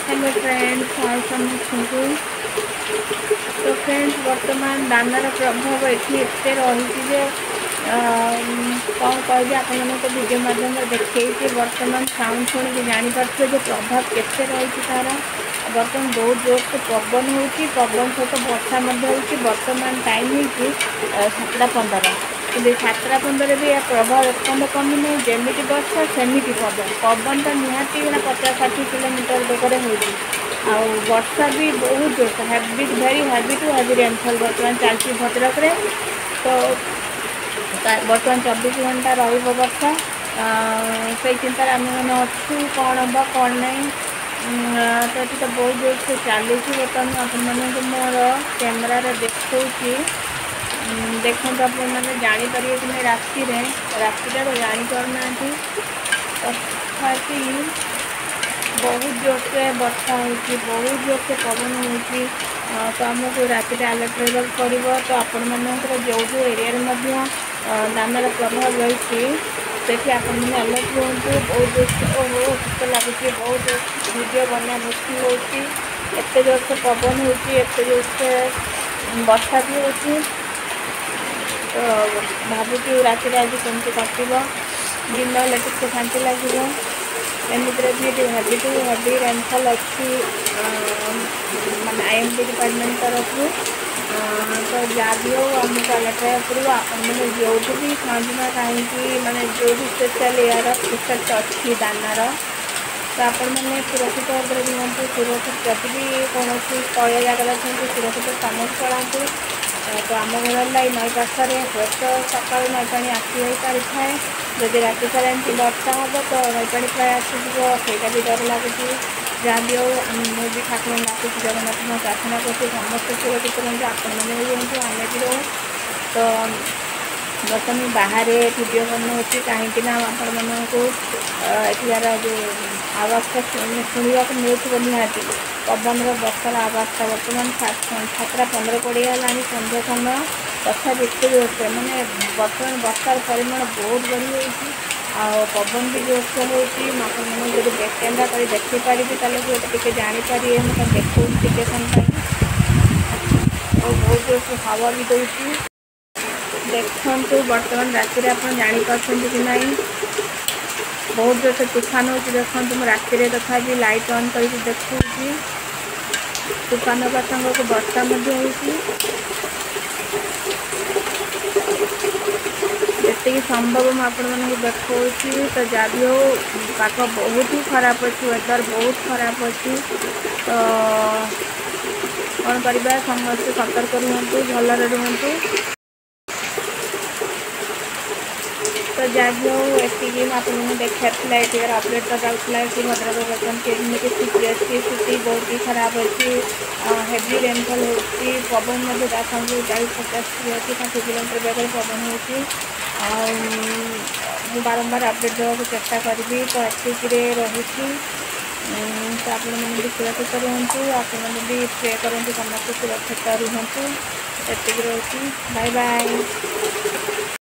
Hello friends, ହାଏ ସମସ୍ତଙ୍କୁ। ତ friends, ବର୍ତ୍ତମାନ ଦାନାର ପ୍ରଭାବ ଏଠି ଏତେ ରହିଛି ଯେ କ'ଣ କହିବି ଆପଣମାନଙ୍କୁ। ଭିଡ଼ିଓ ମାଧ୍ୟମରେ ଦେଖେଇଛି। ବର୍ତ୍ତମାନ ସାଉଣ୍ଡ ଶୁଣିକି ଜାଣିପାରୁଥିବେ ଯେ ପ୍ରଭାବ କେତେ ରହିଛି ତା'ର। ବର୍ତ୍ତମାନ ବହୁତ ଜୋରସେ ପବନ ହେଉଛି, ପବନ ସହିତ ବର୍ଷା ମଧ୍ୟ ହେଉଛି। ବର୍ତ୍ତମାନ ଟାଇମ୍ ହେଇଛି 7:15, କିନ୍ତୁ 7:15 ବି ଏହା ପ୍ରଭାବ ଏପର୍ଯ୍ୟନ୍ତ କମିନି। ଯେମିତି ବର୍ଷା ସେମିତି ପବନ। ପବନଟା ନିହାତି 50-60 କିଲୋମିଟର ବେଗରେ ହେଉଛି ଆଉ ବର୍ଷା ବି ବହୁତ ଜୋରସେ, heavy, very heavy to heavy rainfall ବର୍ତ୍ତମାନ ଚାଲିଛି ଭଦ୍ରକରେ। ତ ବର୍ତ୍ତମାନ 24 ଘଣ୍ଟା ରହିବ ବର୍ଷା। ସେଇ ଚିନ୍ତାରେ ଆମେମାନେ ଅଛୁ, କ'ଣ ହେବ କ'ଣ ନାହିଁ। ତ ଏଠି ତ ବହୁତ ଜୋରସେ ଚାଲିଛି। ବର୍ତ୍ତମାନ ଆପଣମାନଙ୍କୁ ମୋର କ୍ୟାମେରାରେ ଦେଖାଉଛି, ଦେଖନ୍ତୁ, ଆପଣମାନେ ଜାଣିପାରିବେ କି ନାହିଁ। ରାତିରେ ରାତିଟା ତ ଜାଣିପାରୁନାହାନ୍ତି, ତଥାପି ବହୁତ ଜୋରସେ ବର୍ଷା ହେଉଛି, ବହୁତ ଜୋରସେ ପବନ ହେଉଛି। ତ ଆମକୁ ରାତିରେ ଆଲର୍ଟ ରହିବାକୁ ପଡ଼ିବ। ତ ଆପଣମାନଙ୍କର ଯେଉଁ ଯେଉଁ ଏରିଆରେ ମଧ୍ୟ ଦାନାର ପ୍ରଭାବ ରହିଛି, ସେଠି ଆପଣମାନେ ଆଲର୍ଟ ରୁହନ୍ତୁ। ବହୁତ ଜୋରସେ, ଓହୋ, ଶୀତ ଲାଗୁଛି ବହୁତ। ଭିଡ଼ିଓ ବନେଇବା ମୁସ୍କିଲ ହେଉଛି। ଏତେ ଜୋରସେ ପବନ ହେଉଛି, ଏତେ ଜୋରସେ ବର୍ଷା ବି ହେଉଛି। ତ ଭାବୁଛୁ ରାତିରେ ଆଜି କେମିତି କଟିବ। ଦିନ ହେଲେ ଟିକେ ଶାନ୍ତି ଲାଗିବ। ଏମିତିରେ ବି ଏଠି ହେଭି ଟୁ ହେଭି ରେନଫଲ୍ ଅଛି, ମାନେ ଆଇଏମ୍ଡି ଡିପାର୍ଟମେଣ୍ଟ ତରଫରୁ। ତ ଯାହା ବି ହଉ, ଆମକୁ ଆଲର୍ଟ ରହିବାକୁ ପଡ଼ିବ। ଆପଣମାନେ ଯେଉଁଠି ବି ଥାଆନ୍ତୁ ନା କାହିଁକି, ମାନେ ଯେଉଁଠି ସ୍ପେଶାଲ୍ ଏହାର ଇଫେକ୍ଟ ଅଛି ଦାନାର, ତ ଆପଣମାନେ ସୁରକ୍ଷିତ ଭାବରେ ରୁହନ୍ତୁ। ସୁରକ୍ଷିତ, ଯଦି ବି କୌଣସି ତଳିଆ ଜାଗାରେ ଅଛନ୍ତି, ସୁରକ୍ଷିତ ସ୍ଥାନକୁ ପଳାନ୍ତୁ। ତ ଆମ ଘର ହେଲା ଏଇ ନଈ ପାଖରେ। ହୁଏତ ସକାଳୁ ନଈ ପାଣି ଆସି ହୋଇପାରିଥାଏ। ଯଦି ରାତି ସାରା ଏମିତି ବର୍ଷା ହେବ ତ ନଈ ପାଣି ପ୍ରାୟ ଆସିଯିବ, ସେଇଟା ବି ଡର ଲାଗୁଛି। ଯାହା ବି ହଉ, ମୁଁ ବି ଠାକୁରଙ୍କୁ ଡାକୁଛି, ଜଗନ୍ନାଥଙ୍କୁ ପ୍ରାର୍ଥନା କରୁଛି, ସମସ୍ତେ ସୁରକ୍ଷିତ ରୁହନ୍ତୁ, ଆପଣମାନେ ବି ରୁହନ୍ତୁ, ଆମେ ବି ରହୁ। ତ ବର୍ତ୍ତମାନ ବାହାରେ ଭିଡ଼ିଓ ବନାଉଛି, କାହିଁକି ନା ଆପଣମାନଙ୍କୁ ଏଠିକାର ଯେଉଁ ଆୱାଜଟା ଶୁଣିବାକୁ ମିଳୁଥିବ ନିହାତି, ପବନର ବର୍ଷାର ଆୱାଜଟା। ବର୍ତ୍ତମାନ 7:15 20 ହେଲାଣି, ସନ୍ଧ୍ୟା ସମୟ, ତଥାପି ଏତେ ଜୋରସେ, ମାନେ ବର୍ତ୍ତମାନ ବର୍ଷାର ପରିମାଣ ବହୁତ ବଢ଼ିଯାଇଛି ଆଉ ପବନ ବି ଜୋରସେ ହେଉଛି। ମୁଁ ଆପଣମାନଙ୍କୁ ଯଦି ବ୍ୟାକ୍ କ୍ୟାମେରା କରି ଦେଖେଇ ପାରିବି, ତାହେଲେ ହୁଏତ ଟିକେ ଜାଣିପାରିବେ ମୁଁ କ'ଣ ଦେଖାଉଛି ଟିକେ ସମୟ ପାଇଁ। ଆଉ ବହୁତ ଜୋରସେ ହାୱା ବି ଦେଉଛି। ଦେଖନ୍ତୁ, ବର୍ତ୍ତମାନ ରାତିରେ ଆପଣ ଜାଣିପାରୁଛନ୍ତି କି ନାହିଁ, ବହୁତ ଜୋରସେ ତୁଫାନ ହେଉଛି। ଦେଖନ୍ତୁ, ମୁଁ ରାତିରେ ତଥାପି ଲାଇଟ୍ ଅନ୍ କରିକି ଦେଖାଉଛି। ତୁଫାନ ହେବା ସାଙ୍ଗକୁ ବର୍ଷା ମଧ୍ୟ ହେଉଛି। ଯେତିକି ସମ୍ଭବ ମୁଁ ଆପଣମାନଙ୍କୁ ଦେଖାଉଛି। ତ ଯାହା ବି ହଉ, ପାଗ ବହୁତ ହି ଖରାପ ଅଛି, ୱେଦର ବହୁତ ଖରାପ ଅଛି। ତ କ'ଣ କରିବା? ସମସ୍ତେ ସତର୍କ ରୁହନ୍ତୁ, ଭଲରେ ରୁହନ୍ତୁ। ତ ଯାହା ବି ହଉ, ଏତିକି ମୁଁ ଆପଣଙ୍କୁ ଦେଖିବାର ଥିଲା, ଏଠିକାର ଅପଡ଼େଟ୍ ଦେବାକୁ ଥିଲା କି ଭଦ୍ରକ ବର୍ତ୍ତମାନ କେମିତି ସ୍ଥିତି ଅଛି। ସ୍ଥିତି ବହୁତ ହି ଖରାପ ଅଛି। ହେଭି ରେନଫଲ୍ ହେଉଛି, ପବନ ମଧ୍ୟ ତା ସାଙ୍ଗକୁ 40, 50 ଅଛି, 60 କିଲୋମିଟର ବେଗରେ ପବନ ହେଉଛି। ଆଉ ମୁଁ ବାରମ୍ବାର ଅପଡ଼େଟ୍ ଦେବାକୁ ଚେଷ୍ଟା କରିବି। ତ ଏତିକିରେ ରହୁଛି। ତ ଆପଣମାନେ ବି ସୁରକ୍ଷିତ ରୁହନ୍ତୁ, ଆପଣମାନେ ବି ପ୍ରେ କରନ୍ତୁ, ସମସ୍ତେ ସୁରକ୍ଷିତ ରୁହନ୍ତୁ। ଏତିକି ରହୁଛି, ବାଏ ବାଏ।